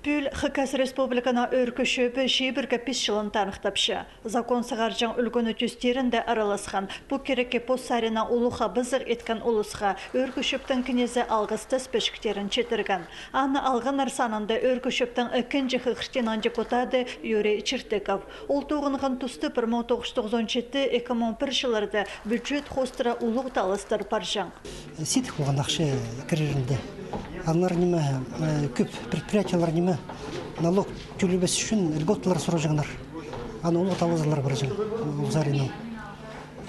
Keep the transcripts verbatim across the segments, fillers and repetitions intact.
Пӱӱл Хакас Республиканың Ӧӧркі Чӧбі чибіргі пис чылын таныхтапча. Закон сығарҷаң ӱлгӱні тӧстирінде араласхан, пу кирекке пос саринаң улуғ хабазығ иткен улусха Ӧӧркі Чӧптің кнезі алғыс тас пічіктерін читірген. Аны алғаннар санында Ӧӧркі Чӧптің ікінҷі хығыртынаң депутады Юрий Чертыков. Ол тоғынған туста пір муң тоғыс чӱс тоғызон читі, ікі муң пір чылларда бюджет хоостыра улуғ таластар парҷаң. Сидік полған ахча кірерінде. Аннаңар ниме, э, кӧп предприятиелер ниме, налог тӧлебес ӱчӱн льготалар сурҷаңнар. Аны улуғ талазылар парҷаң, ол саринаң.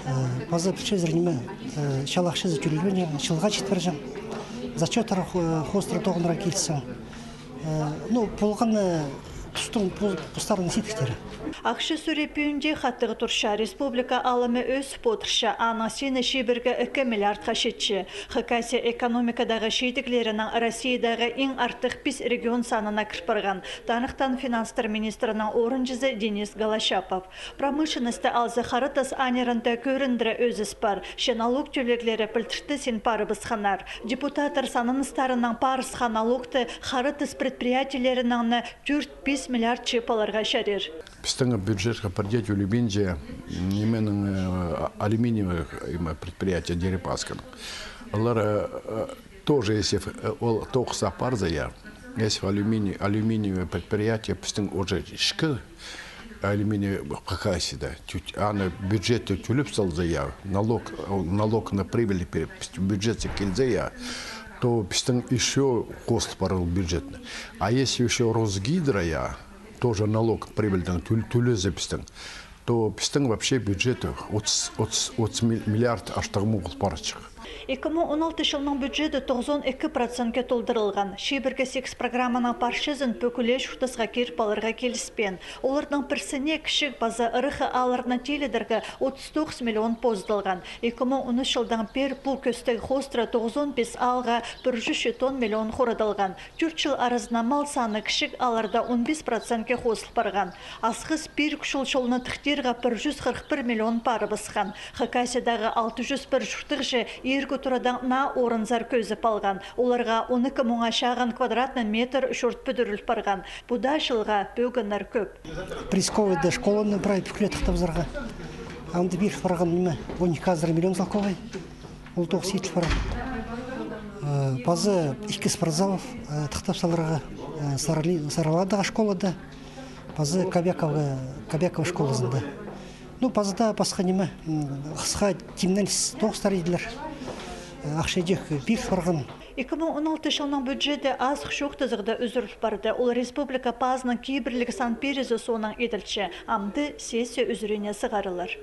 Э, паза пілчезер ниме, э, чал ахчазы тӧлелбинчең, чылға чит парҷаң. Зачёттар, э, хоостыра тоғынарға килзең. Э, ну, полған, э, тустың пу-, постарының сидіктері. Ахча сӱре пӱӱнде хатығ турча. Республика алымы ӧсіп одырча, аның сині чибіргі ікі миллиардха читче. Хакасия экономикадағы чидіглерінең Россиядағы иң артых пис регион санына кір парған, таныхтаан финанстар министрінің орынҷызы Денис Голощапов. Промышленностьты алза, хара тас анирында кӧріндіре ӧзіс пар. Че налог тӧлеглері пілдіртістең парыбысханнар. Депутаттар сананыстарынаң парысха налогты хара тас предприятиелерінең не тӧрт-пис миллиард чыып аларға чарир. Пістің бюджетке пірдее тӧлебинче нименің, э, алюминиевый, э, предприятие Дерипасканың. Олар, э, э, тоже, если, э, ол тоғысха парза, я, если алюминий, алюминиевое предприятие пістің уже ішкі алюминий Хакасияда, тю-, аны бюджетке тӧлеп салза, я, налог, э, налог на прибыль пе-, бюджетке килзе, я, то пістің ещё хозыл парар ол бюджетні. А если ещё Росгидро, я, тоже налог прибыльдең тӧл-, тӧлезе пістің, то пістің вообще бюджет отыс, отыс, отыс мил-, миллиард аштығ муғыл парчых. Ікі муң он алты чылның бюджеті тоғызон ікі процентке толдырылған. Чибіргі сигіс программаның парчазын пӱкӱле чуртасха киріп аларға киліспеен. Оларның пірсіне кічіг паза ырах аалларны тилідерге отыс тоғыс миллион позыдылған. Ікі муң он ӱс чылдаң пеер пу кӧстегі хоостыра тоғызон пис аалға пір чӱс читон миллион хорадылған. Тӧрт чыл аразында мал саны кічіг аалларда он пис процентке хозыл парған. Асхыс пирік чол-чолны тыхтирға пір чӱс хырых пір миллион парыбысхан. Хакасиядағы алты чӱс пір чуртағҷы иргі турадаң наа орынзар кӧзіп алған. Оларға он ікі муңа чағын квадратный метр чурт пӱдіріл парған. Пу даа чылға пӧгіннер кӧп. Подростковыйда школаны прай пӱкӱле тыхтабызарға. Анда пиріл парған ниме, он ікі азыра миллион салковай. Ол тоғыс иділ парған. Э, паза ікі спортзал, э, тыхтап саларға, э, Сарали-, Сарыладағы школада, паза Кобяково, Кобяково школазында. Ну, паза даа пасха ниме, м, хысха тимненіс тоғыстар иділер. Э, ахча идӧк пиріл парған. Ікі муң он алты чылның бюджеті азых чоохтазығда ӱзӱріл парды. Ол республика пазының кибірліг сан пирізі соонаң иділче. Амды сессия ӱзӱріне сығарылар.